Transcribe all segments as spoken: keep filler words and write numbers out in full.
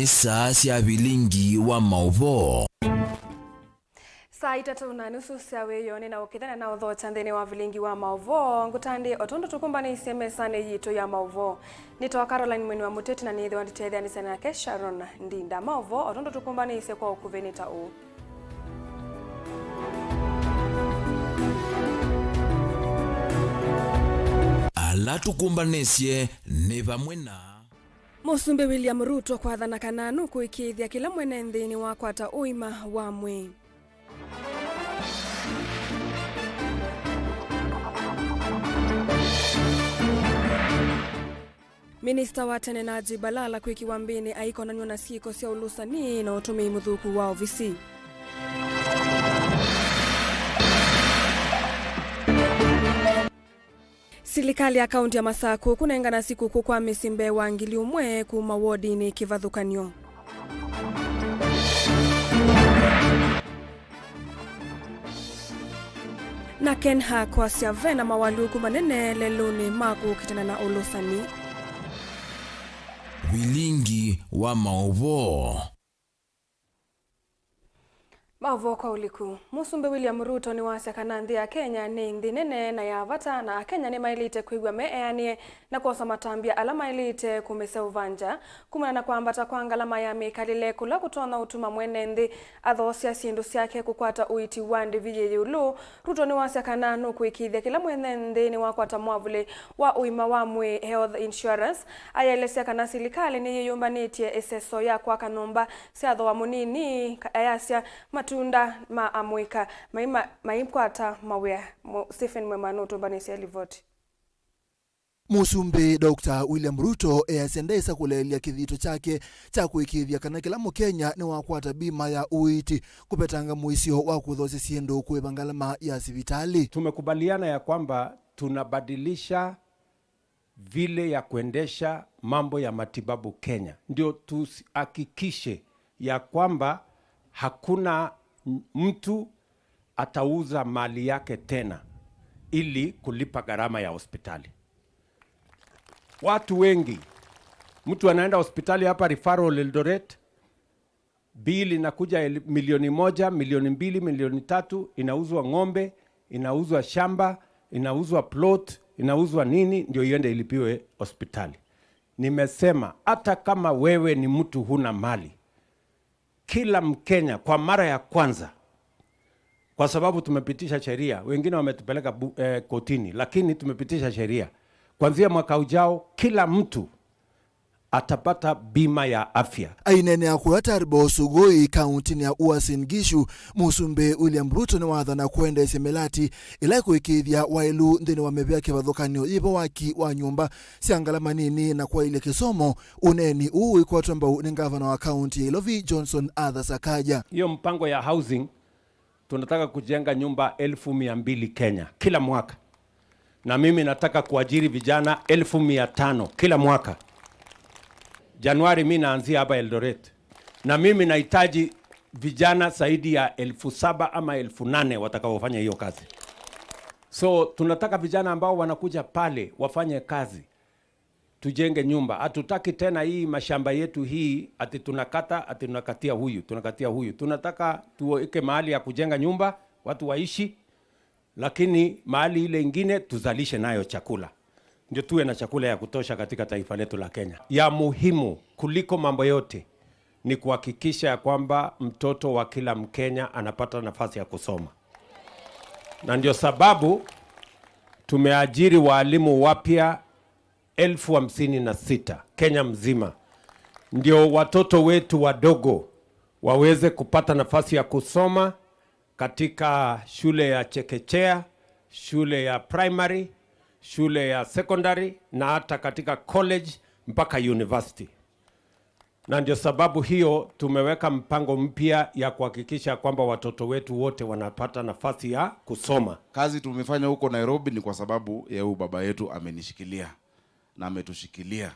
Saa sya vilingi wa maũvoo. Saa itatũ na nusu sya wĩoo nĩ na ũkĩthana na ũthokya nthĩnĩ wa vilingi wa maũvoo. Ngũtandĩe o tondũ tũkũmbanĩisye mesanĩ yitũ ya maũvoo. Nĩtawa Caroline Mweni wa Mũteti na nĩthĩwa nditetheanĩsya nake Sharon Ndinda. Maũvoo o tondũ tũkũmbanĩisye kwa ũkuvĩ nĩ ta ũũ. Ala tũkũmbanĩsye nĩ vamwe na Mũsumbĩ William Ruto kwathana kana nũkũĩkĩĩthya kĩla mwene nthĩ nĩwakwata ũima wa mwĩĩ. Minista wa tene Najib Balala kwĩkĩwa mbĩnĩ aikonanw'a na syĩko sya ũlũsani na ũtũmĩi mũthũku wa ovisi. Silikalĩ ya kaunti ya Masakũ kũnengana sikũkũ kwa mĩsyĩ mbee wa ngili ũmwe kuma wodinĩ kĩvathũkany'o. Na Kenha kwasya vena mawalũku manene lelũnĩ ma kũkitana na ũlũsani. Vilingi wa maũvoo. Maũvoo kwa ũliku. Mũsumbĩ William Ruto nĩwasya kana nthĩ ya Kenya nĩ nthĩ nene na ya vata, na Akenya nĩmaĩlĩte kwĩw'a me eanĩe na kwosa matambya ala maĩlĩte kũmĩseũvangya. Kumana na kwambata kwa ngalama ya mĩkalĩle kũla kũtonya ũtuma mwene nthĩ athoosya syĩndũ syake kũkwata ũiiti wa ndĩvi yĩ ĩũlũ, Ruto nĩwasya kana nũkũĩkĩĩthya kĩla mwene nthĩ nĩwakwata mwavũlĩ wa ũima wa mwĩĩ, health insurance. Ayaelesya kana silikalĩ nĩyĩyũmbanĩtye ĩseso ya kwaka nyũmba sya thooa mũnini, ka-, ayasya matunda ma amũika maima-, maikwata mawĩa. Mo-, Stephen Mwema nũtũmbanĩsya livoti. Mũsumbĩ Doctor William Ruto easya ndaĩsa kũleelya kĩthito kyake kya kũĩkĩĩthya kana kĩla Mũkenya nĩwakwata bima ya ũiiti kũvetanga mũisyo wa kũthoosya syĩndũ kũĩva ngalama ya sivitalĩ. Tumekubaliana ya kwamba tunabadilisha vile ya kuendesha mambo ya matibabu Kenya, ndio tuhakikishe ya kwamba hakuna mtu atauza mali yake tena ili kulipa gharama ya hospitali. Watu wengi, mtu anaenda hospitali hapa referral Eldoret, bill inakuja el-, milioni moja, milioni mbili, milioni tatu, inauzwa ng'ombe, inauzwa shamba, inauzwa plot, inauzwa nini, ndio iende ilipiwe hospitali. Nimesema, hata kama wewe ni mtu huna mali, kila Mkenya kwa mara ya kwanza, kwa sababu tumepitisha sheria, wengine wametupeleka bu-, eh, kotini, lakini tumepitisha sheria. Kuanzia mwaka ujao, kila mtu atapata bima ya afya. Aineenea kũla Turbo Sugoi, kauntinĩ ya Uasin Gishu, Mũsumbĩ William Ruto nĩwathana kwendeesya mĩlati ĩla ĩkũĩkĩĩthya waĩlu nthĩnĩ wa mĩvĩa kĩvathũkany'o yĩvo waki wa nyũmba sya ngalama nini na kwaĩlya kĩsomo. Ũneeni ũũ wĩkwatwa mbau nĩ ngavana wa kaunti ya Ilovi, Johnson Arthur Sakaja. Hiyo mpango ya housing tunataka kujenga nyumba elfu mia mbili Kenya kila mwaka, na mimi nataka kuajiri vijana elfu mia tano kila mwaka. Januari mi naanzia hapa Eldoret, na mimi nahitaji vijana zaidi ya elfu saba ama elfu nane watakaofanya hiyo kazi. So tunataka vijana ambao wanakuja pale wafanye kazi, tujenge nyumba. Hatutaki tena hii mashamba yetu hii ati tunakata, ati tunakatia huyu, tunakatia huyu. Tunataka tuweke mahali ya kujenga nyumba, watu waishi, lakini mahali ile ingine tuzalishe nayo chakula, ndio tuwe na chakula ya kutosha katika taifa letu la Kenya. Ya muhimu kuliko mambo yote ni kuhakikisha ya kwamba mtoto wa kila Mkenya anapata nafasi ya kusoma, na ndio sababu tumeajiri walimu wapya elfu hamsini na sita Kenya mzima, ndio watoto wetu wadogo waweze kupata nafasi ya kusoma katika shule ya chekechea, shule ya primary, shule ya secondary na hata katika college mpaka university. Na ndio sababu hiyo tumeweka mpango mpya ya kuhakikisha kwamba watoto wetu wote wanapata nafasi ya kusoma. Kazi tumefanya huko Nairobi ni kwa sababu ya huyu baba yetu amenishikilia na ametushikilia.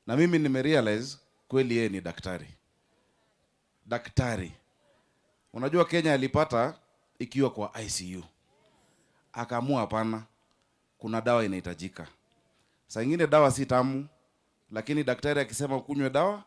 Na mimi nimerealize kweli yeye ni daktari. Daktari. Unajua Kenya alipata ikiwa kwa I C U. Akaamua hapana, kuna dawa inahitajika. Saa ingine dawa si tamu, lakini daktari akisema ukunywe dawa,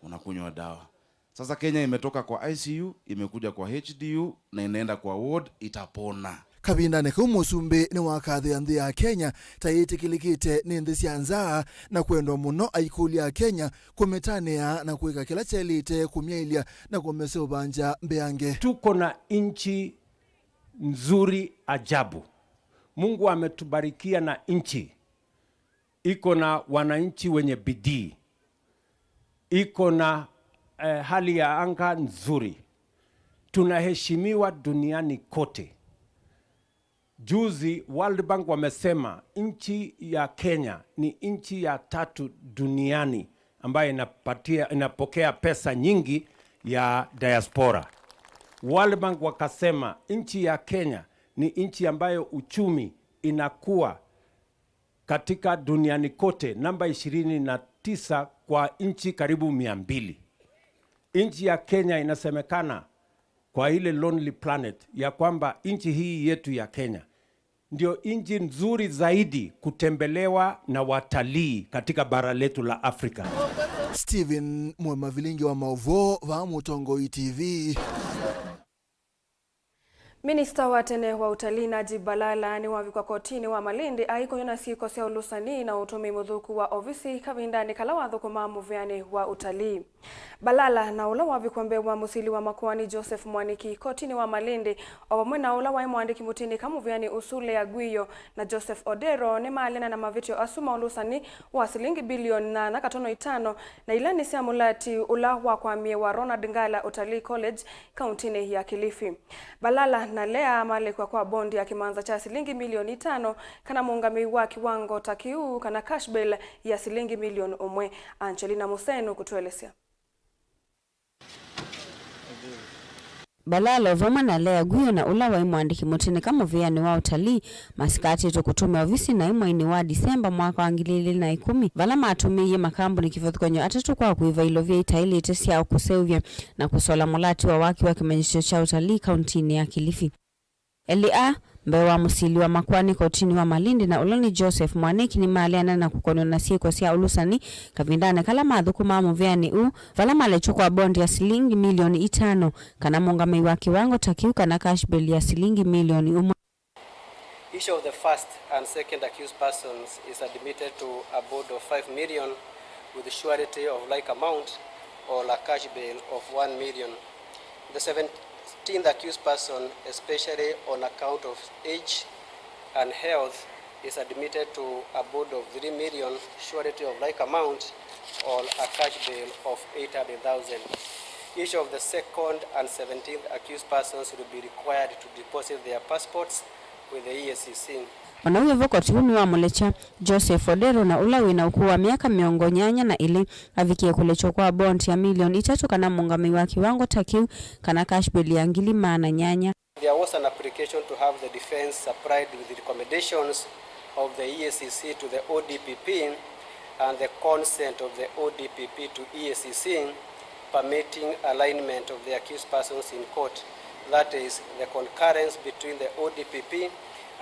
unakunywa dawa. Sasa Kenya imetoka kwa I C U, imekuja kwa H D U na inaenda kwa ward, itapona. Kavindanĩ kau, mũsumbĩ nĩwakathĩa nthĩ ya Kenya ta yĩtĩkĩlĩkĩte nĩ nthĩ sya nza na kwendwa mũno, aikũlya Akenya kũmĩtanĩa na kwĩka kĩla kyaĩlĩte kũmyaĩlya na kũmĩseũvangya mbeange. Tuko na nchi nzuri ajabu. Mungu ametubarikia na nchi iko na wananchi wenye bidii, iko na eh, hali ya anga nzuri. Tunaheshimiwa duniani kote. Juzi World Bank wamesema nchi ya Kenya ni nchi ya tatu duniani ambayo inapatia, inapokea pesa nyingi ya diaspora. World Bank wakasema nchi ya Kenya ni nchi ambayo uchumi inakuwa katika duniani kote namba ishirini na tisa kwa nchi karibu mia mbili. Nchi ya Kenya inasemekana kwa ile Lonely Planet ya kwamba nchi hii yetu ya Kenya ndio nchi nzuri zaidi kutembelewa na watalii katika bara letu la Afrika. Stephen Mwema, vilingi wa mauvoo, vaa Mũtongoi T V. Minista wa tene wa ũtalii Najib Balala nĩwavikwa kotinĩ wa Malindi aikũnywa na syĩko sya ũlũsani na ũtũmĩi mũthũku wa ovisi kavindanĩ kala wathũkũmaa mũvĩanĩ wa ũtalii. Balala na ũla wavikwa mbee wa mũsili wa makoani Joseph Mwaniki kotinĩ wa Malindi, o vamwe na ũla waĩ mũandĩki mũtĩnĩka mũvĩanĩ ũsu Leah Gwiyo na Joseph Odero, nĩmaalena na mavĩtyo asu ma ũlũsani wa silingi bilioni nyanya katono itano, na ila nĩ sya mũlati ũla wakwamie wa Ronald Ngala Utalii College kauntinĩ ya Kilifi. Balala na Leah malekwa kwa bondi ya kĩmanza kya silingi milioni itano kana mũũngamĩi wa kĩwango ta kĩu kana cash bail ya silingi milioni ũmwe. Angelina Musee nũkũtũelesya. Balala o vamwe na Leah Gwiyo na ũla waĩ mũandĩki mũtĩnĩka mũvĩanĩ wa ũtalii masikatĩtwe kũtũmĩa ovisi naĩ mweinĩ wa Disemba mwaka wa ngili ilĩ na ĩkũmi, vala matũmĩie makambuni kĩvathũkany'o atatũ kwa kũĩva ilovia itaĩlĩte sya kũseũvya na kũsola mũlati wa waki wa kĩmanyĩsyo kya ũtalii kauntinĩ ya Kilifi. Elĩ aa, mbee wa mũsili wa makoani kotinĩ wa Malindi na ũla nĩ Joseph Mwaniki, nĩmaleana na kũkonwa na syĩko sya ũlũsani kavindanĩ kala mathũkũmaa mũvĩanĩ ũũ, vala malekwa kwa bondi ya silingi milioni itano kana mũũngamĩi wa kĩwango ta kĩu kana cash bail ya silingi milioni ũmwe. Each of the first and second accused persons is admitted to a bond of five million with surety of like amount or a cash bail of one million. The seventeenth accused person, especially on account of age and health, is admitted to a bond of three million, surety of like amount, or a cash bail of eight hundred thousand. Each of the second and seventeenth accused persons will be required to deposit their passports with the E A C C. O na wĩ vo, koti ũũ nĩwamũlekya Joseph Odero, na ũla wĩ na ũkũũ wa myaka mĩongo nyanya na ĩlĩ, avikie kũlekwa kwa bondi ya milioni itatũ kana mũũngamĩi wa kĩwango ta kĩu, kana cash bail ya ngili maana nyanya. There was an application to have the defense supplied with recommendations of the E A C C to the O D P P and the consent of the O D P P to E A C C, permitting alignment of the accused persons in court, that is, the concurrence between the O D P P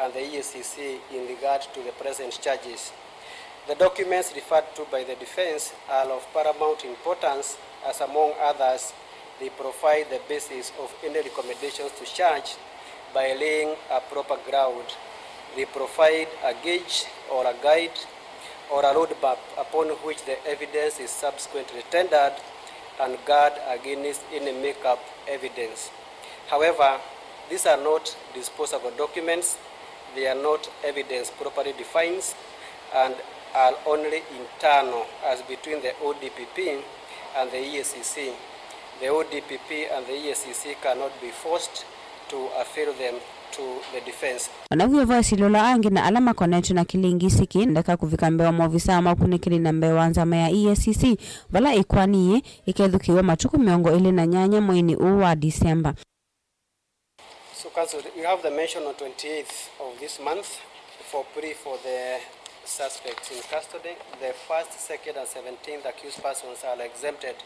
and the E A C C in regard to the present charges. The documents referred to by the defense are of paramount importance, as among others, they provide the basis of any recommendations to charge by laying a proper ground. They provide a gauge or a guide or a roadmap upon which the evidence is subsequently tendered and guard against any make-up evidence. However, these are not disposable documents, they are not evidence properly defined, and are only internal as between the O D P P and the E A C C. The O D P P and the E A C C cannot be forced to avail them to the defense. O na wĩ vo, asili ala angĩ na ala makonetwe na kĩlingisi kĩĩ ndeka kũvika mbee wa maovisaa ma ũkunĩkĩli na mbee wa nzama ya E A C C, vala ĩkoani yĩĩ ĩkethukĩĩwa matukũ mĩongo ĩlĩ na nyanya mweinĩ ũũ wa Disemba. So, Council, we have the mention on twenty-eighth of this month for plea for the suspects in custody. The first, second, and seventeenth accused persons are exempted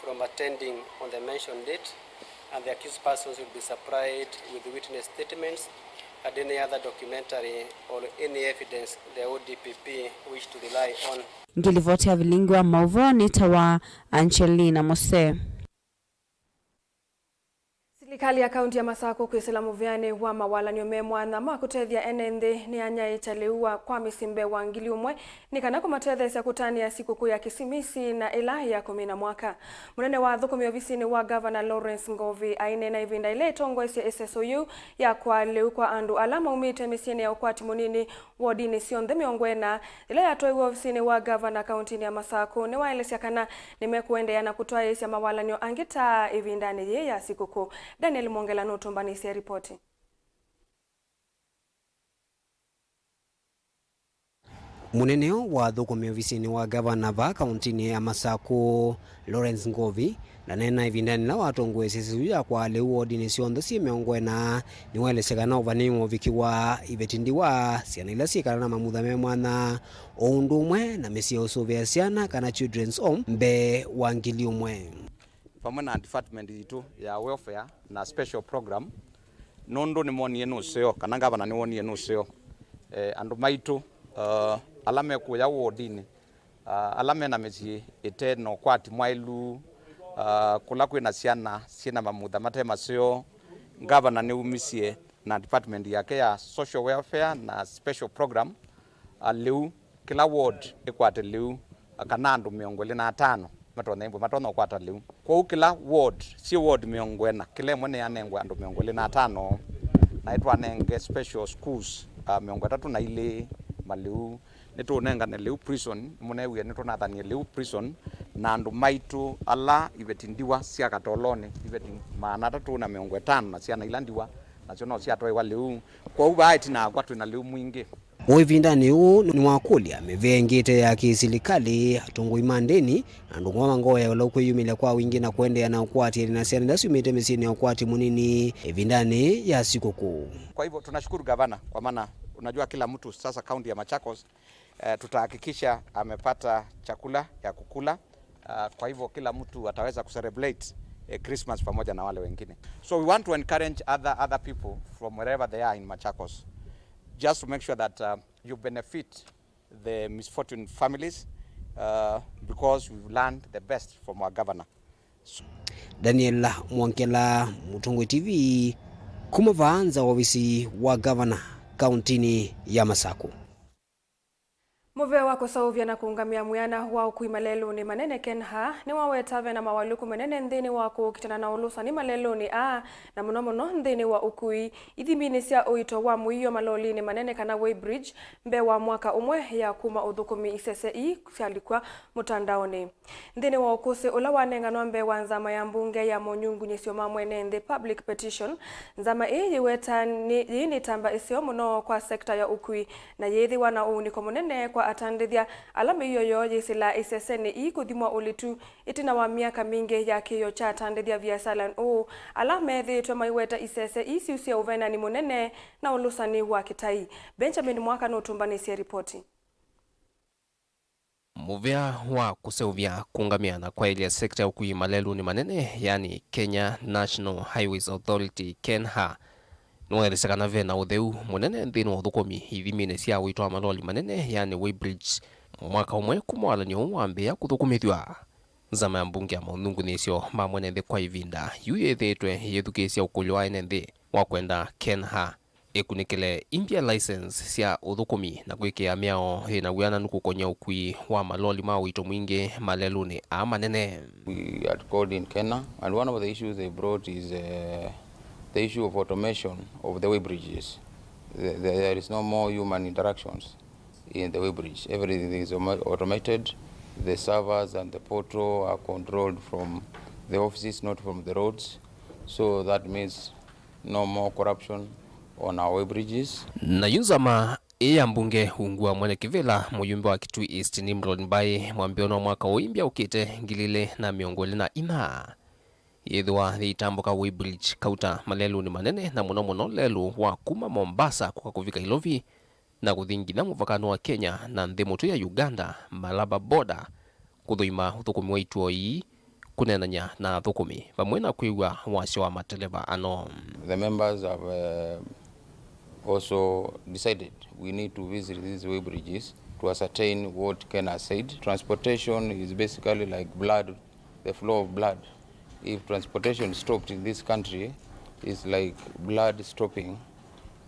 from attending on the mentioned date, and the accused persons will be supplied with witness statements And any other documentary or any evidence the O D P P wish to rely on. Ngĩlivoti ya vilingi wa maũvoo nĩtawa Angelina Mose. Silikalĩ ya kaunti ya Masakũ kwĩsĩla mũvĩanĩ wa mawalan'yo me mwanya ma kũtethya ene nthĩ nĩyanyaĩĩkya lĩu wa kwa mĩsyĩ mbee wa ngili ũmwe nĩ kana kũmatetheesya kũtanĩa sikũkũ ya Kĩsimisi na ĩla ya kũmina mwaka. Mũnene wa athũkũmi ovisinĩ wa Ngavana Lawrence Ngovi aineena ĩvinda ĩla ĩtongoesye ĩseso yĩu ya kwaa lĩu kwa andũ ala maumĩte mĩsyĩnĩ ya ũkwati mũnini wodinĩ syonthe mĩongo ĩna, yĩla yatwaiwe ovisinĩ wa ngavana kauntinĩ ya Masakũ, nĩwaelesya kana nĩmekũendeea na kũtwaĩĩsya mawalan'yo angĩ ta ĩvindanĩ yĩĩ ya sikũkũ. Daniel Mwongela nũtũmbanĩsye ripoti. Mũnene wa athũkũmi ovisinĩ wa ngavana vaa kauntinĩ ya Masakũ, Lawrence Ngovi, ndaneena ĩvindanĩ yĩla watongoesye ĩseso yĩu ya kwaa lĩu wodinĩ syonthe syĩ mĩongo ĩna. Nĩwaelesya kana ũvanĩĩi wa ũviki wa iveti ndiwa, syana ila syĩ kana na mamutha me mwanya, o ũndũ ũmwe na mĩsyĩ ya ũsũvĩa syana kana children's home mbee wa ngili ũmwe. Vamwe na department yitũ ya welfare na special program, nũndũ nĩmonie nũseo, kana ngavana nĩwonie nũseo, eh, andũ maitũ, eh, ala mekũya wodinĩ, ah, ala mena mĩsyĩ ĩte na ũkwati mwaĩlu, ah, kũla kwĩna syana syĩna mamutha mate maseo, ngavana nĩumisye na department yake ya social welfare na special program, ah, lĩu kĩla ward ĩkwate lĩu, ah, kana andũ mĩongo ĩlĩ na atano matonya ĩmwe matonya ũkwata lĩu. Kwoou kĩla ward, syĩ ward mĩongo ĩna, kĩla ĩmwe nĩyanengwe andũ mĩongo ĩlĩ na atano, na ĩtwanenge special schools, ah, mĩongo ĩtatũ na ilĩ malĩu. Nĩtũũnengane lĩu prison, nĩmũneewie nĩtũnathanie lĩu prison, na andũ maitũ ala iveti ndiwa sya katolonĩ, iveti maana atatũ na mĩongo ĩtano na syana ila ndiwa, nasyo no syatwaiwa lĩu. Kwoou vaa ĩtina wakwa twĩ na lĩu mwingĩ. O ĩvindanĩ ũũ nĩwakũlya mĩvĩa ĩngĩ ĩte ya kĩsilikalĩ, atongoi ma ndĩni, na andũ kuma mangoya ũla ũkwĩyumĩlya kwa wingĩ na kũendeea na ũkwati ĩndĩ na syana ila syumĩte mĩsyĩnĩ ya ũkwati mũnini ĩvindanĩ ya sikũkũ. Kwa hivyo tunashukuru gavana, kwa maana unajua kila mtu sasa kaunti ya Machakos, eh, tutahakikisha amepata chakula ya kukula. Ah, kwa hivyo kila mtu ataweza kucelebrate, eh, Christmas pamoja na wale wengine. So we want to encourage other, other people from wherever they are in Machakos, just to make sure that, uh, you benefit the misfortune families, uh, because we've learned the best from our governor. Daniel Mwongela, Mũtongoi T V, kuma vaa nza wa ovisi wa gavana kauntinĩ ya Masakũ. Mũvea wa kũseũvya na kũũngamĩa mwĩana wa ũkui malelũnĩ manene, KENHA, nĩwaweta ve na mawalyũku manene nthĩnĩ wa kũkitana na ũlũsani malelũnĩ aa, na mũno mũno nthĩnĩ wa ũkui. Ithiminĩ sya ũito wa mũio malolinĩ manene kana weighbridge, mbee wa mwaka ũmwe ya kuma ũthũkũmi, isese ii syalikw'a mũtandaonĩ. Nthĩnĩ wa ũkũsĩ ũla wanenganwa mbee wa nzama ya mbunge ya monyungunyĩsyo ma mwene nthĩ, public petition, nzama ĩĩ yĩweta nĩ, yĩĩ nĩtamba ĩseo mũno kwa sekta ya ũkui, na yĩĩthĩwa na ũunĩko mũnene kwa atandĩthya ala mĩio yoo yĩsĩlaa isesenĩ ii kũthimwa ũlitu ĩtina wa myaka mingĩ ya kĩĩo kya atandĩthya viasalanĩ ũũ, ala methĩĩtwe maiweta isese ii syusĩe ũvenani mũnene na ũlũsani wa kĩtai. Benjamin Mwaka nũtũmbanĩsye ripoti. Mũvea wa kũseũvya, kũũngamĩa na kwaĩlya sekta ya ũkui malelũnĩ manene, yani Kenya National Highways Authority, KENHA, nĩwaelesya kana ve na ũtheu mũnene nthĩnĩ wa ũthũkũmi ithiminĩ sya ũito wa maloli manene, yani weighbridge, mwaka ũmwe kuma walan'yo ũũ wambĩĩa kũthũkũmĩthw'a. Nzama ya mbunge ya monyungunyĩsyo ma mwene nthĩ kwa ĩvinda yu yĩthĩĩtwe ĩyĩthukĩĩsya ũkũlyo wa ene nthĩ wa kwenda KENHA ĩkunĩkĩle imbya license sya ũthũkũmi na kwĩkĩa mĩao yĩ na wĩananu kũkony'a ũkui wa maloli ma ũito mwingĩ malelũnĩ aa manene. We had called in KENHA, and one of the issues they brought is, uh, the issue of automation of the weighbridges. The, the, there is no more human interactions in the weighbridge. Everything is auto-, automated. The servers and the portal are controlled from the offices, not from the roads. So that means no more corruption on our weighbridges. Na yu nzama ĩĩ ya mbunge ungu wa mwene kĩvĩla, mũyumbe wa Kitui East, Nimrod Mbai, mwambĩĩonĩ wa mwaka ũũ imbya ũkĩte ngili ilĩ na mĩongo ĩlĩ na inya, yĩthĩwa yĩitambũka weighbridge kauta malelũnĩ manene, na mũno mũno lelũ wa kuma Mombasa kũka kũvika Ilovi, na kũthi nginya mũvakanĩ wa Kenya na nthĩ mũtũ ya Uganda, Malaba border, kũthũima ũthũkũmi wa ituo ii, kũneenany'a na athũkũmi, vamwe na kwĩw'a wasya wa mateleva ano. The members have, uh, also decided we need to visit these weighbridges to ascertain what Ken has said. Transportation is basically like blood, the flow of blood. If transportation stopped in this country, it's like blood stopping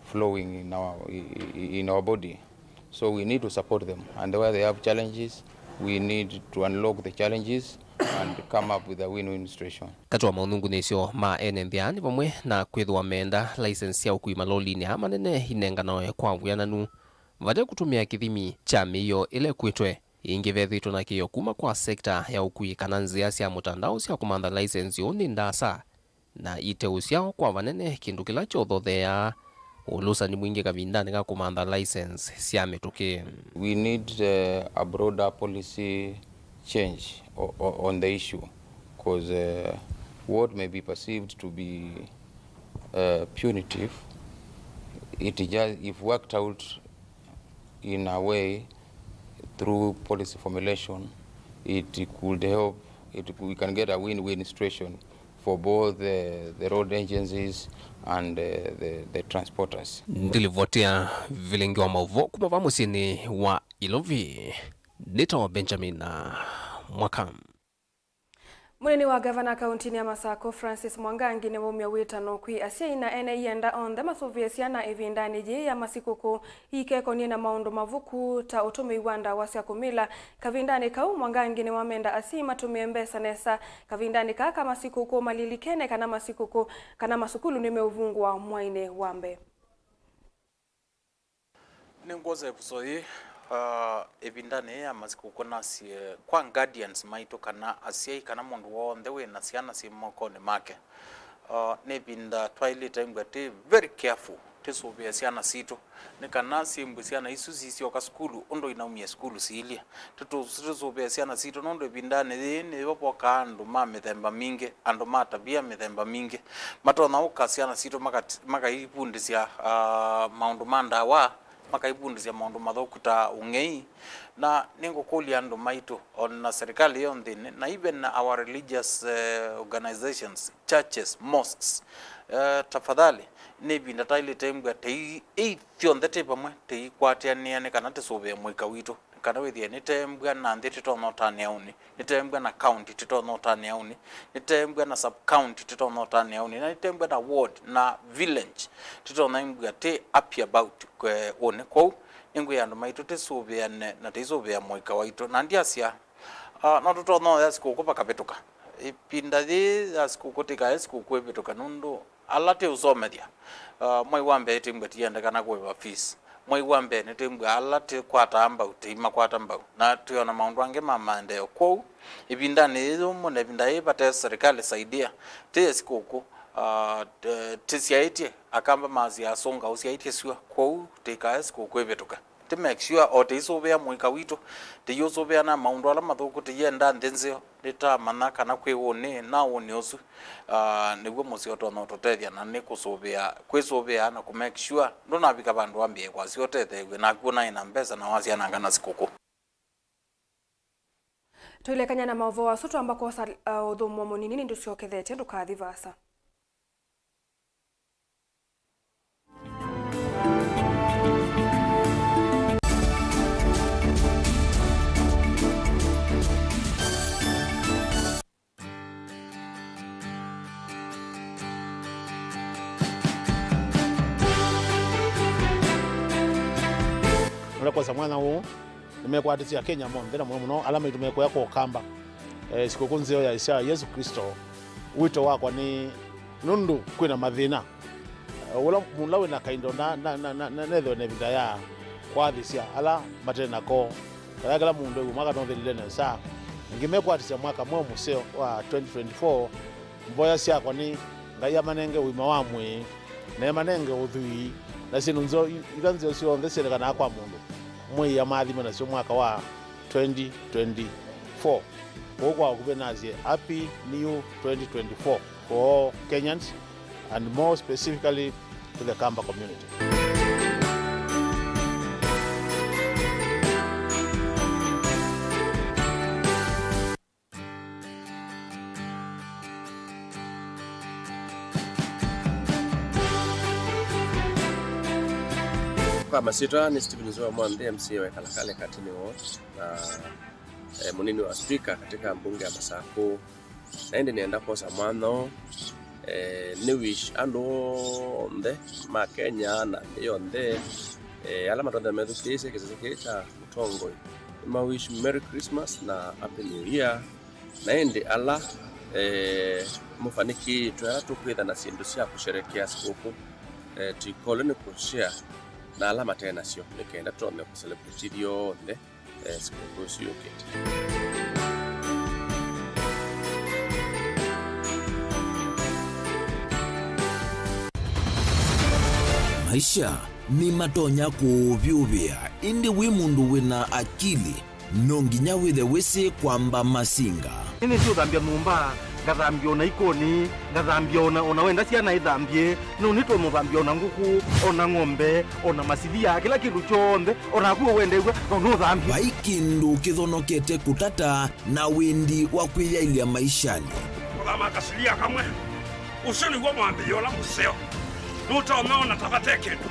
flowing in our, in our body. So we need to support them, and where they have challenges, we need to unlock the challenges and come up with a win-win situation. Katĩ wa maũnungunĩsyo ma ene nthĩ aa nĩ vamwe na kwĩthĩwa meenda license sya ũkui malolĩnĩ aa manene inenganawe kwa wĩananu, vate kũtũmĩa kĩthimi kya mĩio ĩla ĩkwĩtwe. Ĩngĩ vethĩĩtwe na kĩĩo kuma kwa sekta ya ũkui kana nzĩa sya mũtandao sya kũmantha license ũũ nĩ ndaasa na ite ũsyao kwa vanene, kĩndũ kĩla kyothotheaa ũlũsani mwingĩ kavindanĩ ka kũmantha license sya mĩtũkĩ. We need, uh, a broader policy change o- o- on the issue, 'cause, uh, what may be perceived to be, uh, punitive, it just, if worked out in a way through policy formulation, it could help, it, we can get a win-win situation for both the, the road agencies and, uh, the, the transporters. Ndilivotea vilingi wa maũvoo kuma va mũsyĩnĩ wa Ilovi, nĩtawa Benjamin Mwaka. Mũnini wa ngavana kauntinĩ ya Masakũ, Francis Mwangangi, nĩwaumya wĩtano kwĩ asyai na ene ianda onthe masũvĩe syana ĩvindanĩ yĩĩ ya masikũkũ iikekonye na maũndũ mavuku ta ũtũmĩi wa ndawa sya kũmila. Kavindanĩ kau, Mwangangi nĩwamenda asyai matũmĩe mbesa nesa kavindanĩ kaa ka masikũkũ, malilikene kana masikũkũ kana masukulu nĩmeũvungũa mwainĩ wa mbee. Nĩngwosa ĩvuso yĩĩ, ah, ĩvindanĩ yĩĩ ya masikũkũ nasye kwa guardians maitũ kana asyai kana mũndũ w'onthe wĩ na syana syĩ mokonĩ make. Ah, nĩ ĩvinda twaĩlĩte mbwa twĩ very careful, tũsũvĩe syana sitũ, nĩ kana syĩmbwe syana isu sisyoka sukulu ũndũ inaumie sukulu siilyĩ. Tũtũ-, tũsũvĩe syana sitũ, nũndũ ĩvindanĩ yĩĩ nĩyo vokaa andũ ma mĩthemba mingĩ, andũ ma tavia mĩthemba mingĩ. Matonya ũka syana sitũ makat-, makaivundĩsya, ah, maũndũ ma ndawa, makaivundĩsya maũndũ mathũku ta ũng'ei. Na nĩngũkũlya andũ maitũ, o na serikali yonthe, na even our religious, eh, organizations, churches, mosques, eh, tafadhali, nĩ ĩvinda taĩlĩte mbwa tei, ei, thyonthe twĩ vamwe, tũikwatĩanĩa nĩ kana tũsũvĩe mũika witũ, nĩ kana wĩthĩe nĩtembwa na nthĩ tũtonya ũtanĩa ũnĩ, nĩtembwa na county tũtonya ũtanĩa ũnĩ, nĩtembwa na sub county tũtonya ũtanĩa ũnĩ, na nĩtembwa na ward na village tũtonya mbwa twĩ happy about, eh, ũnĩ. Kwoou nĩngwĩa andũ maitũ tũsũvĩane na tũisũvĩa mũika waitũ. Na ndyasya, ah, no tũtonya oya sikũkũ vakavĩtũka. Ĩvinda yĩĩ ya sikũkũ tĩkae sikũkũ ĩvĩtũka nũndũ ala tĩũsomethya, ah, mwai wa mbee tĩmbwa tiyendekana kũĩva fees. Mwai wa mbee nĩtĩmbwa ala tĩkwataa mbau tĩimakwata mbau, na twĩona maũndũ angĩ ma maendeeo. Kwoou ĩvindanĩ yĩĩ yũmũ na ĩvinda yĩĩ vate serikali saidia, tĩye sikũkũ, ah, t-, tĩsyaĩtye, Akamba masya, asũnga ũsyaĩtye syũa. Kwoou tĩkae sikũkũ ĩvĩtũka. Tĩ make sure o tĩisũvĩa mũika witũ, tĩiũsũvĩa na maũndũ ala mathũku, tĩienda nthĩ nzeo, nĩtamanya kana kwĩ ũnĩ na ũnĩ ũsu, ah, nĩw'o mũseo ũtonya ũtũtethya, na nĩ kũsũvĩa, kwĩsũvĩa na kũ make sure ndũnavika vandũ wambĩe kwasya ũtetheew'e, naku ũnaĩ na mbesa na wasyananga na sikũkũ. Tũilekany'a na maũvoo asu, twamba kwosa, uh, ũthũmũo mũnini, nĩtũsyokethetye, ndũkathi vaasa. Ũla kwosa mwanya ũũ, nĩmekwatisye Akenya monthe, na mũno mũno ala maitũ mekũya kwa Ũkamba, eh, sikũkũ nzeo ya ĩsya Yesũ Klĩsto. Wĩto wakwa nĩ nũndũ kwĩna mathĩna. Eh, ũla mũla wĩna kaindo na, na, na, na, na, nethĩwe na ĩvinda ya kwathĩsya ala mate nako. Vala kĩla mũndũ ew'e mwaka nũthĩlile nesa. Nĩngĩ mekwatisya mwaka mweũ mũseo wa twenty twenty-four, mboya syakwa nĩ Ngai amanenge ũima wa mwĩĩ, na emanenge ũthwii, na syĩndũ nzeo, ila nzeo syonthe syelekanaa kwa mũndũ mwĩĩ amaathimwe nasyo mwaka wa twenty twenty-four. Kũu kwa ũkuvĩ nasye, Happy New twenty twenty-four for all Kenyans, and more specifically to the Kamba community. Kwa masyĩtwa nĩ Stephen Nzua Mwanthi, M C A wa Kalakale Katini Ward, na, eh, mũnini wa speaker katika mbunge ya Masakũ. Na ĩndĩ nĩenda kwosa mwanya ũũ, eh, nĩ wish andũ onthe ma Kenya na nthĩ yonthe, eh, ala matonya methukĩĩsye kĩsese kĩĩ kya mũtongoi. Nĩ ma wish Merry Christmas na Happy New Year. Na ĩndĩ ala, eh, mũfanikĩĩtwe, ala tũkwĩtha na syĩndũ sya kũsherekea sikũkũ, eh, tũikolwe nĩ kũshare na ala mate nasyo, nĩ kenda tũtonye kũcelebrate ithyonthe, eh, sikũkũ ĩsu yũkĩte. Maisha nĩmatonya kũũvyũvĩa, ĩndĩ wĩ mũndũ wĩna akili, no nginya wĩthe wĩsĩ kwamba masinga. Nĩnĩsĩ ũthambya nyũmba, ngathambya ona ikoni, ngathambya ona, ona wenda syana ithambye, no nĩtũmũthambya ona ngũkũ, ona ng'ombe, ona masilia, kĩla kĩndũ kyonthe, ona naku ũwendew'a, no nũthambye. Vai kĩndũ kĩthonokete kũtata na wendi wa kwĩyaĩlya maishanĩ. Kũthama kasilia kamwe. Ũsu nĩw'o mwambĩĩo ũla mũseo. Nũtonya ona ta vate kĩndũ.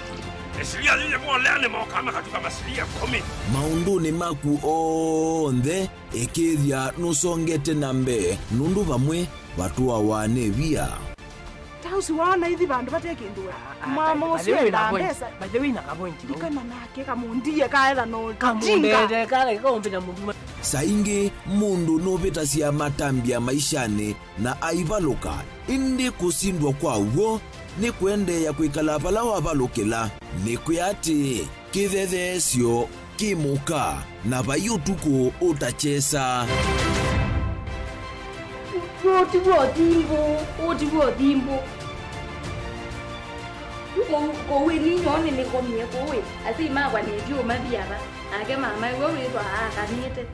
Ĩsilia yĩyĩ molea nĩmokaa makatuka masilia ĩkũmi. Maũndũnĩ maku onthe, ĩkĩĩthya nũsongete na mbee, nũndũ vamwe vatũawa nĩ via. Ta ũsu waona ithi vandũ vate kĩndũ we. Ah, ah, mama by the ũsu way, endaa na point. Mbesa. By the way, na ka point, no? Ikana nake kamũndie kaetha no. Kamũndete, kale, kaũmbĩta mũndũ. Saa ingĩ mũndũ nũvĩtasya matambya maishanĩ na aivalũka, ĩndĩ kũsindwa kwa w'o nĩ kũendeea kwĩkala vala wavalũkĩla. Nĩkwĩa atĩĩ, kĩthetheesyo kĩ mũka, na vai ũtukũ ũtakyesa. Ũũ ti w'o thimbũ, ũũ ti w'o thimbũ. Kũu, kũu ĩ ninyoo nĩnĩkomie kũu ĩ, asyai makwa nĩtyo mathi ava, nake mama ĩw'o wĩthwa aakanĩte.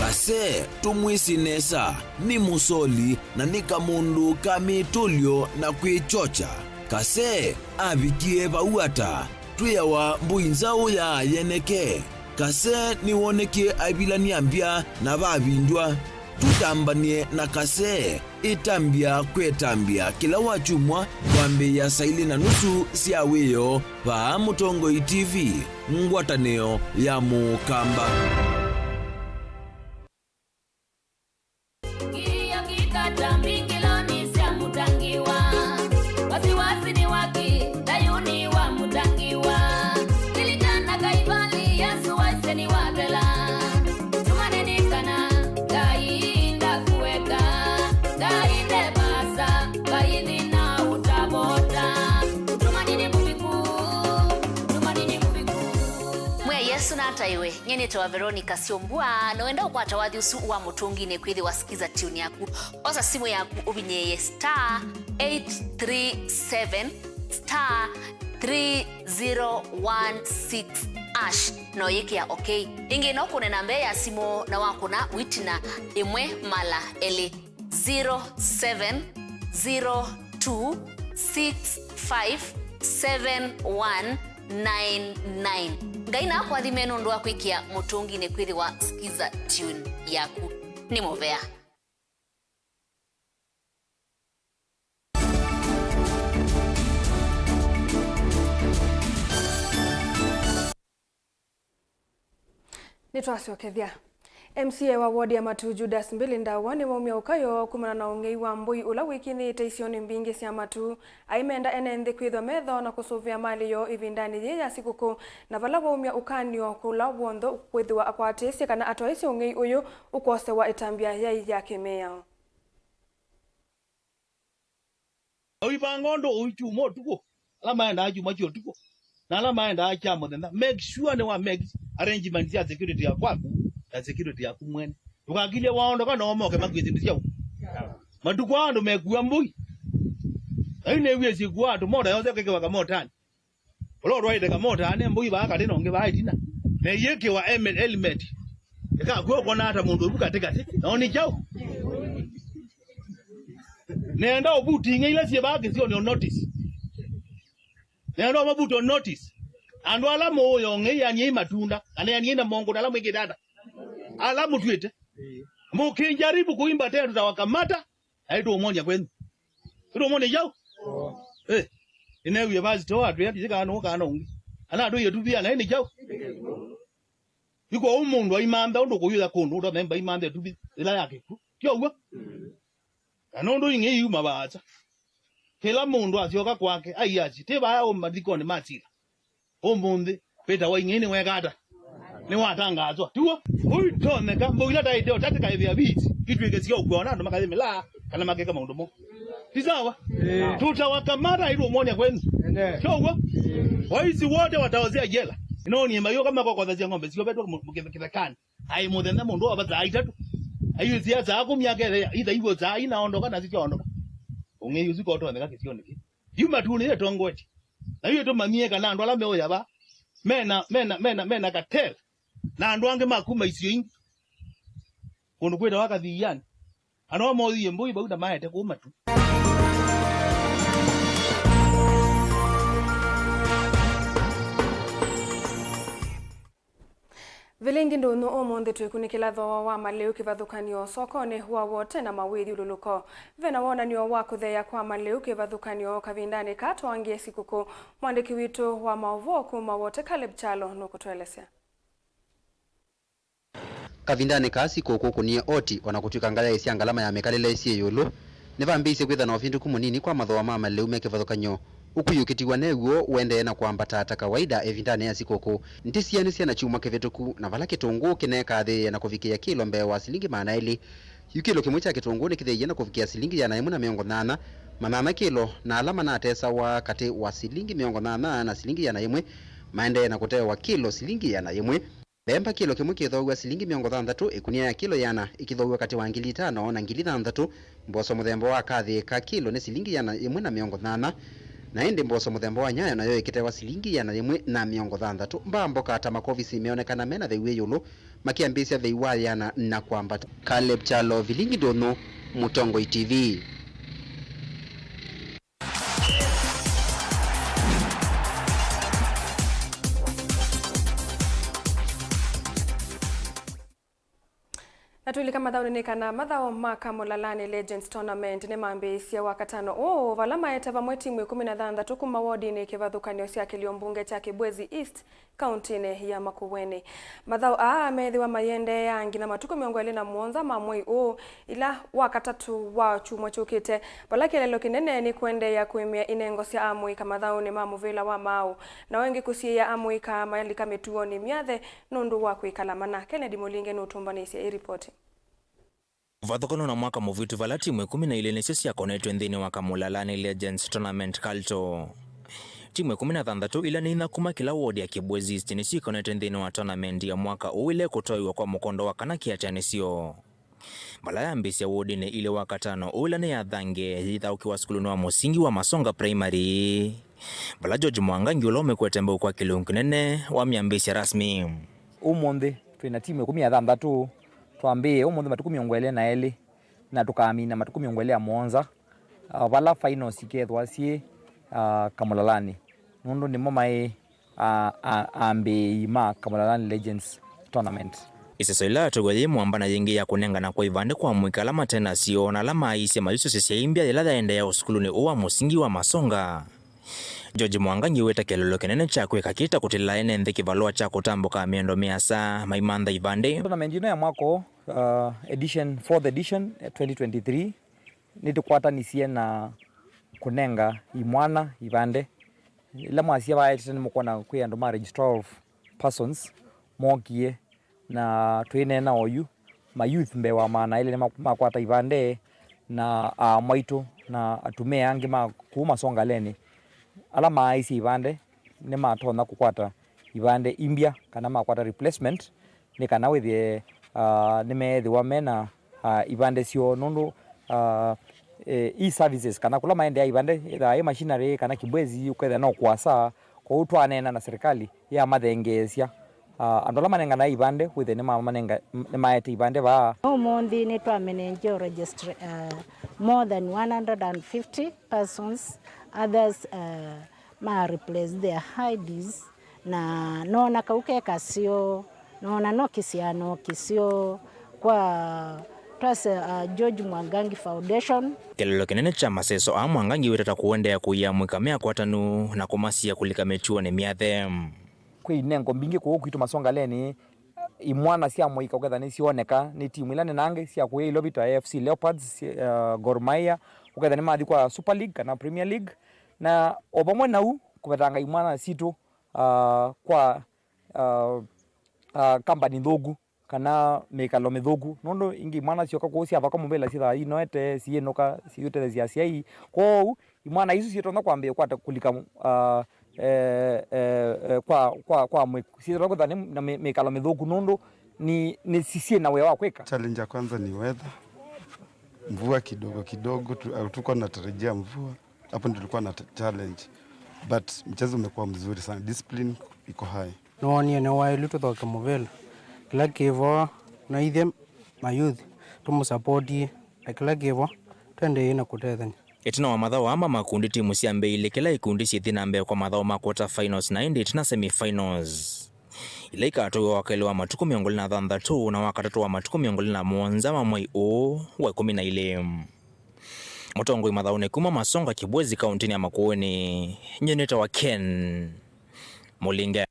Kase, tũmwĩsĩ nesa, nĩ mũsoli na nĩ kamũndũ ka mĩtũlyo na kwĩkyokya. Kase avikie vau ata? Twĩawa mbũi nzaũ ya yeneke. Kase nĩwonekie aivilany'a mbya na vavindw'a. Tũtambany'e na Kase. Ĩtambya kwetambya kĩla wakyumwa kwambĩĩa saa ilĩ na nusu sya wĩoo vaa Mũtongoi T V, ngwatanĩo ya Mũkamba. Kilio kikata mbingiloni sya Mũtangiwa. Wasiwasi ni waki, thayuni wa Mũtangiwa. Lilikana Kaivali, Yesu waisye ni wathela. Tumaneni kana Ngai ndakueka, Ngai ndevasa, Ngai thina utavota. Utumanyi ni mũviku, utumanyi ni mũviku. Mwĩa Yesũ nataiwe. Nyie nĩtawa Veronica Syombua, na wenda ũkwata wathi ũsu wa Mũtũnginĩ kwĩthĩwa Skiza Tune yaku. Osa simũ yaku ũvinyĩĩe star eight three seven star three zero one six hash, na ũyĩkĩa okay. Ĩngĩ no ũkũne namba ya simũ na wakũna wĩtina ĩmwe mala elĩ, zero seven zero two six five seven one nine nine. Ngai nakũathime nũndũ wa kwĩkĩa Mũtũnginĩ kwĩthĩwa Skiza Tune yaku. Nĩ mũvea. Nĩtwasyokethya. M C A wa ward ya Matu, Judas Mbili Ndawa, nĩwaumya ũkayo kumana na ũng'ei wa mbũi ũla wĩkĩnĩĩte isionĩ mbingĩ sya Matu. Aimenda ene nthĩ kwĩthwa metho na kũsũvĩa malĩ yoo ĩvindanĩ yĩĩ ya sikũkũ, na vala waumya ũkany'o kũla w'onthe kwĩthĩwa akwatĩĩsye kana atwaĩsye ũng'ei ũyũ ũkosewa ĩtambya yaĩ ya kĩmĩao. Ũivanga ũndũ ũikyuma ũtukũ, ala maendaa kyuma kya ũtukũ, na ala maendaa kya mũthenya. Make sure nĩ wa make arrangement sya security ya kwaku na security yaku mwene. Ndũkakilye waondoka na moke makwĩsindĩsya ũ. Matukũ aa andũ mekua mbũi. Ai nĩw'ĩsĩ kua andũ mota yose kĩkĩwa kamotanĩ. Ũla ũtwaĩte kamotanĩ, mbũi vaa katĩ na ũngĩ vaa ĩtina. Na ĩyĩkĩwa em-, helmet. Ĩkakw'a ũkona ata mũndũ ũvu katĩ katĩ. Na nĩ kyaũ? Nenda ũvuti ing'e ila syĩ vaa kĩsionĩ o notice. Nenda ũmavuti o notice. Andũ ala mũũya ũng'ei, aniai matunda, kana aniai na mongũta ala mwĩkĩte ata. Ala mũtw'ĩte. Mũkĩnjaribu kuimba tena, tutawakamata. Ai tũmwonia kwenyu. Tũmwonia yau. Eh. Nĩneewie pastor atwĩa, "Ndĩsĩ kana nũũ kana ũngĩ. Ana atwĩie tũvia, na ĩ nĩ kyaũ?" Iko ũmũndũ aimantha ũndũ kũyũya kũndũ ũtonya mba imanthe tũvi ĩla ya kĩkw'ũ. Ti ũw'o? Na nũndũ ing'ei yuma vaasa. Kĩla mũndũ asyoka kwake, aiasya, "Ti vaya ũma mathikonĩ ma Sila." Ũmũnthĩ, Peter wa ing'ei nĩweka ata? Nĩwatangaaswa. Tiw'o? Ũitonyeka, mbũi ila taĩte ũtatĩka ĩvĩa viti, itw'ĩke sya ũkw'a ona andũ makathimĩla kana makeka maũndũ mo. Ti sawa? Tutawakamata ili umwone kwenu. Sio ũw'o? Waizi wote wataozea jela. Nĩnoonie mayũka makokothasya ng'ombe syovetwe mu-, mu-, kĩthekani. Ai mũthenya mũndũ ova saa itatũ. Ayũsia saa kũmi akethea, itha ivo saa ina ondoka na sisyaondoka. Ũng'ei ũsu kotonyeka kĩsionĩ kĩ. Yu matunĩ yetongoetye. Na yu ĩtũmanyie kana andũ ala meũya va, mena, mena, mena, mena cartel. Na andũ angĩ ma kuma isio ingĩ. Kũndũ kwĩtawa Kathiianĩ. Andũ aa mothie mbũi vau na maete kũu matu. Vilingi ndũnyũ ũmũnthĩ twĩkunĩkĩla thooa wa malĩu kĩvathũkany'o sokonĩ wa Wote na mawĩthyũlũlũko. Ve na wonany'o wa kũtheea kwa malĩu kĩvathũkany'o kavindanĩ kaa twaangĩe sikũkũ. Mwandĩki witũ wa maũvoo kuma Wote, Caleb Kyalo, nũkũtũelesya. Kavindanĩ kaa sikũkũ kũnie oti, o na kũtw'ĩka ngayaĩ sya ngalama ya mĩkalĩle syĩ ĩũlũ, nĩvambĩĩisye kwĩthwa na ũvĩndũku mũnini kwa mathooa ma malĩu me kĩvathũkany'o ũkũyũkĩtiw'a new'o ũendee na kwambata ta kawaida ĩvindanĩ ya sikũkũ. Nĩtĩsianĩsye na kyumwa kĩvĩtũku, na vala kĩtũngũũ kĩneekaathĩĩe na kũvikĩĩa kĩlo mbee wa silingi maana elĩ, yu kĩlo kĩmwe kya kĩtũngũũ nĩkĩtheeie na kũvikĩa silingi ĩana yĩmwe na mĩongo nyanya, manyanya kĩlo, na ala manatesawa katĩ wa silingi mĩongo nyanya na silingi ĩana yĩmwe maendee na kũtewa kĩlo silingi ĩana yĩmwe. Mbemba kĩlo kĩmwe kĩthoow'a silingi mĩongo thanthatũ, ĩkunia ya kĩlo ĩana ĩkĩthoow'a katĩ wa ngili itano na ngili thanthatũ, mboso mũthemba wa kathĩĩka kĩlo nĩ silingi ĩana yĩmwe na mĩongo nyanya, na ĩndĩ mboso mũthemba wa nyayo nayo ĩkĩtewa silingi ĩana yĩmwe na mĩongo thanthatũ. Mbaa mboka ta makovisi meonekana mena thei wĩ ĩũlũ, makĩambĩĩsya thei wa ĩana na kwambata. Caleb Kyalo, Vilingi Ndũnyũ, Mũtongoi T V. Na twĩlika mathaũnĩ nĩ kana mathaũ ma Kamũlalani Legends Tournament nĩmambĩĩisye Wakatano ũũ, vala maete vamwe timu ĩkũmi na thanthatũ kuma wodinĩ kĩvathũkany'o sya kĩlio mbunge kya Kĩbwezi East, kauntinĩ ya Makueni. Mathaũ aa meethĩwa mayĩendeea nginya matukũ mĩongo ĩlĩ na mũonza ma mwei ũũ, ila Wakatatũ wa kyumwa kyũkĩte, vala kĩeleelo kĩnene nĩ kũendeea kũĩmĩa inengo sya amũika mathaũnĩ ma mũvĩla wa maaũ, na o ĩngĩ kũsiĩĩa amũika mayalika mĩtuonĩ myathe nũndũ wa kwĩkala mana. Kennedy Mũlinge nũtũmbanĩsye ĩ ripoti. Kũvathũkana na mwaka mũvĩtu vala timu ĩkũmi na ilĩ nĩsyo syakonetwe nthĩnĩ wa Kamũlalani Legends Tournament Culture. Timu ĩkũmi na thanthatũ ila nĩ inya kuma kĩla ward ya Kĩbwezi East nĩsyo ikonetwe nthĩnĩ wa tournament ya mwaka ũũ ila ĩkũtwaĩwa kwa mũkondo wa kana kĩatĩanĩsyo. Vala yambĩĩsya wodinĩ ilĩ Wakatano ũũ ila nĩ ya Thange yĩthaũkĩwa sukulunĩ wa mũsingi wa Masonga Primary. Vala George Mwangangi ũla ũmĩkwete mbau kwa kĩlungu kĩnene wamyambĩĩsya rasmi. Ũmũnthĩ twĩ na timu ĩkũmi na thanthatũ. Twambĩĩe ũmũnthĩ matukũ mĩongo ĩlĩ na elĩ, na tũkamina matukũ mĩongo ĩlĩ na mũonza, ah, vala finals ikethwa syĩ, ah, Kamũlalani, nũndũ nĩmo maĩ, ah, ah, ambĩĩi ma Kamũlalani Legends Tournament. Ĩseso ĩla yatũiwe yĩ mwamba na yĩngĩ ya kũnengana kwa ivandĩ kwa amũika ala mate nasyo na ala maaisye mayusũsĩsya ĩ mbya yĩla yaendeea ũsukulunĩ ũũ wa mũsingi wa Masonga. George Mwangangi wĩta kĩeleelo kĩnene kya kwĩka kĩ ta kũtĩla ene nthĩ kĩvalũa kya kũtambũka mĩendo mĩasa maimantha ivandĩ. Tournament ĩno ya mwaka ũũ, uh, edition, fourth edition, eh, twenty twenty-three, nĩtũkwatanisye na kũnenga imwana ivandĩ. Ĩla mwasya vaetete nĩmũkwona kwĩ andũ ma registrar of persons mookie, na twĩneena oyu, ma youth mbee wa maana elĩ nĩmakwata ivandĩ, na aa maitũ na atumĩa angĩ ma kũu Masongaleni ala maaisye ivandĩ nĩmatonya kũkwata ivandĩ imbya kana makwata replacement, nĩ kana wĩthĩe, ah, nĩmeethĩwa mena, ah, ivandĩ syoo, nũndũ, ah, eh, e-services kana kũla maendeea ivandĩ, ĩthaa ĩ machinery kana Kibwezi, ũkethĩa no kũasa. Kwoou twaneena na serikali yamathengeesya, ah, andũ ala manenganae ivandĩ wĩthĩe nĩmamanenga-, nĩmaete ivandĩ vaa. Ũmũnthĩ nĩtwamenengie register, ah, more than one hundred and fifty persons, others, ah, ma replace their I Ds, na noona kau ke kaseo, noona no kĩsiano kĩseo kwa plus, uh, George Mwangangi Foundation. Kĩlĩlo kĩnene kya maseso aa Mwangangi wĩtata kũendeea kũia amũika me akwatanu na kũmasia kũlika mĩtuonĩ myathe. Kwĩ inengo mbingĩ kũũ kwitũ Masongaleni, imwana sya mũika ũketha nĩsyoneka nĩ timu ila nene angĩ sya kũya Ilovi ta A F C Leopards, uh, Gor Mahia, ũketha nĩmathi kwa Super League kana Premier League, na o vamwe nau kũvetanga imwana sitũ, uh, kwa, uh, uh, company nthũku kana mĩkalo mĩthũku, nũndũ ingĩ imwana syoka kũu syavaka mũvĩla syĩthaa inoete, siyĩnũka, siyũtetheesya asyai. Kwoou imwana isu syĩtonya kwambĩĩa kwata kũlika, uh, eh, eh, eh, kwa, kwa, kwa mwĩ-, syĩtonya kwĩthwa nĩ, na mĩ-, mĩkalo mĩthũku nũndũ nĩ, nĩ si-, syĩ na wĩa wa kwĩka. Challenge ya kwanza ni weather. Mvua kidogo kidogo, tu-, hatukuwa natarajia mvua. Hapo ndio tulikuwa na ta-, challenge. But mchezo umekuwa mzuri sana. Discipline iko high. Nĩwoonie nĩ waĩlu tũthoke mũvĩla. Kĩla kĩ vo, na ithyĩ ma youth tũmũsapotie, na kĩla kĩ vo, twendeei na kũtethany'a. Ĩtina wa mathaũ aa ma makundi, timu syambĩĩile kĩla ikundi syĩthi na mbee kwa mathaũ ma quarter finals na ĩndĩ ĩtina semi finals, ila ikatũĩwa wa kelĩ wa matukũ mĩongo ĩlĩ na thanthatũ na wa katatũ wa matukũ mĩongo ĩlĩ na mũonza ma mwei ũũ wa ĩkũmi na ilĩ. Mũtongoi mathaũnĩ kuma Masonga Kibwezi kaũntĩnĩ ya Makueni, nyie nĩtawa Ken Mũlinge.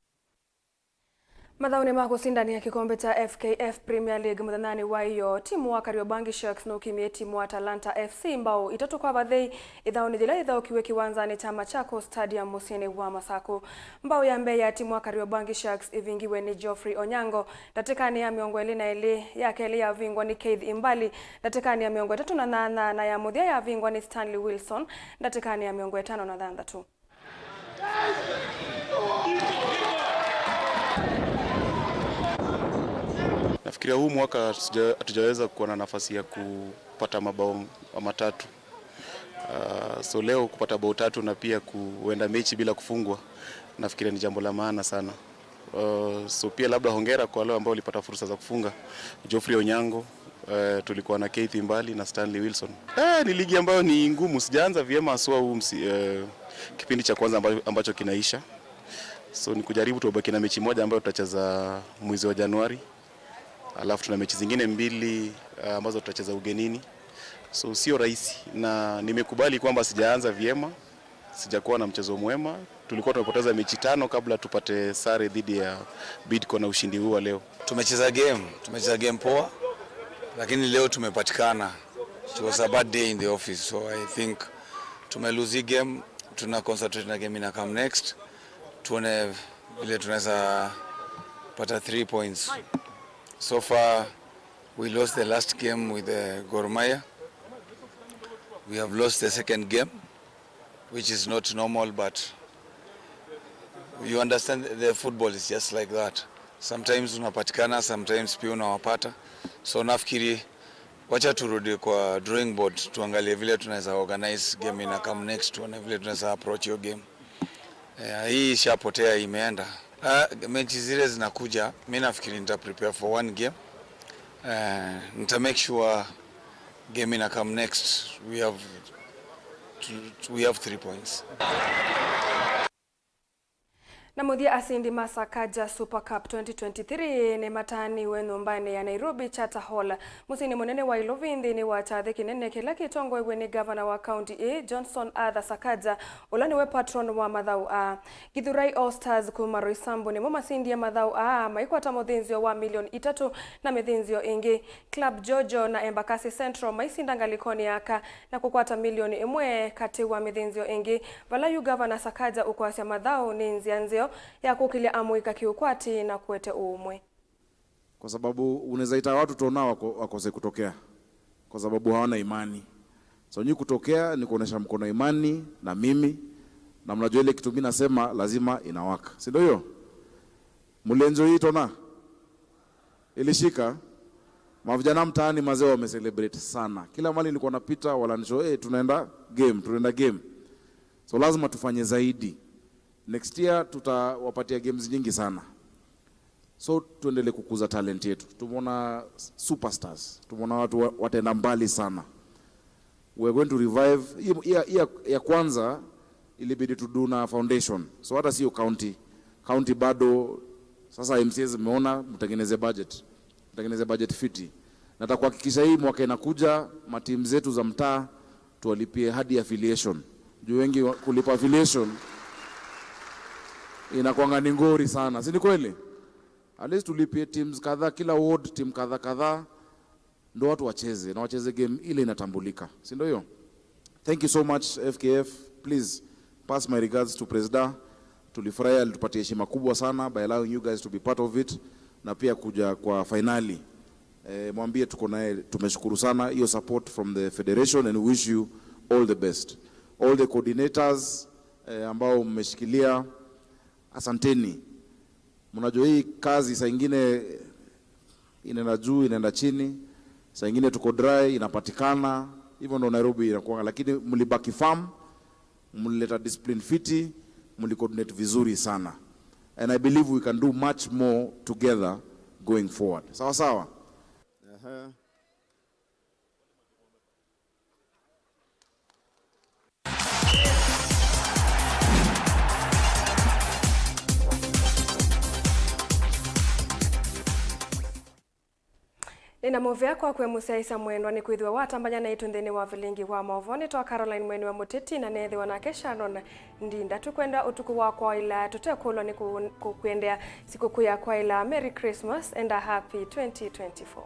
Mathaũnĩ ma kũsindanĩa kĩkombe kya F K F Premier League mũthenyanĩ wa ĩyoo, timu wa Kariobangi Sharks nũkimie timu wa Talanta F C mbao itatũ kwa vathei ĩthaũnĩ yĩla yĩthaũkiw'e kĩwanzanĩ kya Machakos Stadium mũsyĩnĩ wa Masaku. Mbao ya mbee ya timu wa Kariobangi Sharks ĩvingiwe nĩ Geoffrey Onyango ndatĩkanĩ ya mĩongo ĩlĩ na ĩlĩ, ya kelĩ yavingwa nĩ Keith Imbali ndatĩkanĩ ya mĩongo ĩtatũ na nyanya, na ya mũthya yavingwa nĩ Stanley Wilson ndatĩkanĩ ya mĩongo ĩtano na thanthatũ. Nafikiria huu mwaka hatuja-, hatujaweza kuwa na nafasi ya kupata mabao matatu. Ah, so leo kupata bao tatu na pia kuenda mechi bila kufungwa, nafikiria ni jambo la maana sana. Uh, so pia labda hongera kwa wale ambao walipata fursa za kufunga. Geoffrey Onyango, uh, tulikuwa na Keith Mbali na Stanley Wilson. Eh, ni ligi ambayo ni ngumu, sijaanza vyema haswa huu msi-, eh, kipindi cha kwanza amba-, ambacho kinaisha. So ni kujaribu, tubaki na mechi moja ambayo tutacheza mwezi wa Januari. Alafu tuna mechi zingine mbili, eh, ambazo tutacheza ugenini. So sio rahisi, na nimekubali kwamba sijaanza vyema. Sijakuwa na mchezo mwema. Tulikuwa tumepoteza mechi tano kabla tupate sare dhidi ya Bidco na ushindi huu wa leo. Tumecheza game, tumecheza game poa, lakini leo tumepatikana. It was a bad day in the office, so I think tumelose hii game. Tuna concentrate na game ina come next, tuone vile tunaweza pata three points. So far we lost the last game with the Gor Mahia. We have lost the second game, which is not normal, but you understand the football is just like that. Sometimes unapatikana, sometimes pia unawapata. So nafikiri wacha turudi kwa drawing board, tuangalie vile tunaweza organize game ina come next, tuone vile tunaweza approach hiyo game. Eh, hii ishapotea, imeenda. Ah, mechi zile zinakuja, mi nafikiri nita prepare for one game. Eh, nita make sure game ina come next, we have to, we have three points. Na mũthya, asindi ma Sakaja Super Cup twenty twenty-three nĩmataanĩiwe nyũmbanĩ ya Nairobi Charter Hall, mũsyĩnĩ mũnene wa Ilovi, nthĩnĩ wa kyathĩ kĩnene kĩla kĩtongoew'e nĩ ngavana wa kaunti ĩĩ, Johnson Arthur Sakaja, ũla nĩwe patron wa mathaũ aa. Githurai All Stars kuma Roysambu nĩmo masindie mathaũ aa, maikwata mũthĩnzĩo wa milioni itatũ na mĩthĩnzĩo ĩngĩ. Club Jojo na Embakasi Central maisinda ngalĩkonĩ ya aka na kũkwata milioni ĩmwe katĩ wa mĩthĩnzĩo ĩngĩ, vala yu Ngavana Sakaja ũkwasya mathaũ nĩ nzĩa nzeo ya kũkĩlya amũika kĩũkwati na kũete ũũmwe. Kwa sababu unaweza ita watu tuona wako-, wakose kutokea kwa sababu hawana imani. So nyi kutokea ni kuonesha mko na imani na mimi, na mnajua ile kitu mimi nasema lazima inawaka, si ndio hiyo? Mlienjoy hii tona? Ilishika. Mavijana mtaani mazee wamecelebrate sana. Kila mahali nilikuwa napita, wala nisho, "Eh, tunaenda game, tunaenda game." So lazima tufanye zaidi. Next year tutawapatia games nyingi sana. So tuendelee kukuza talent yetu. Tumeona superstars, tumeona watu wa-, wataenda mbali sana. We are going to revive. Hii, hii ya, hii ya, ya kwanza ilibidi tudu na foundation. So hata sio county. County bado, sasa M C As mmeona, mtengeneze budget. Mtengeneze budget fiti. Na takuhakikisha hii mwaka inakuja, matimu zetu za mtaa tuwalipie hadi affiliation. Juu wengi wa-, kulipa affiliation inakuanga ni ngori sana, si ni kweli? At least tulipie teams kadhaa, kila ward team kadhaa kadhaa, ndo watu wacheze, na wacheze game ile inatambulika, si ndio hiyo? Thank you so much, F K F. Please pass my regards to Presida. Tulifurahia, alitupatia heshima kubwa sana by allowing you guys to be part of it, na pia kuja kwa finali. Eh, mwambie tuko naye, tumeshukuru sana hiyo support from the federation and wish you all the best. All the coordinators, eh, ambao mmeshikilia, asanteni. Mnajua hii kazi saa ingine inaenda juu, inaenda chini, saa ingine tuko dry, inapatikana. Hivyo ndo Nairobi inakuwa, lakini mlibaki firm, mlileta discipline fiti, mlicoordinate vizuri sana. And I believe we can do much more together going forward. Sawa sawa? Aha. Nĩna mũvea kwaku we mũsyaĩĩsya mwendwa nĩ kwĩthĩwa watambany'a naitũ nthĩnĩ wa vilingi wa maũvoo. Nĩtwa Caroline Mweni wa Mũteti na neethĩwa nake Shannon Ndinda. Tũkwenda ũtukũ wa kwaĩla, tũtekũlwa nĩ kũ-, kũkwendea sikũkũ ya kwaĩla. Merry Christmas and a happy twenty twenty-four.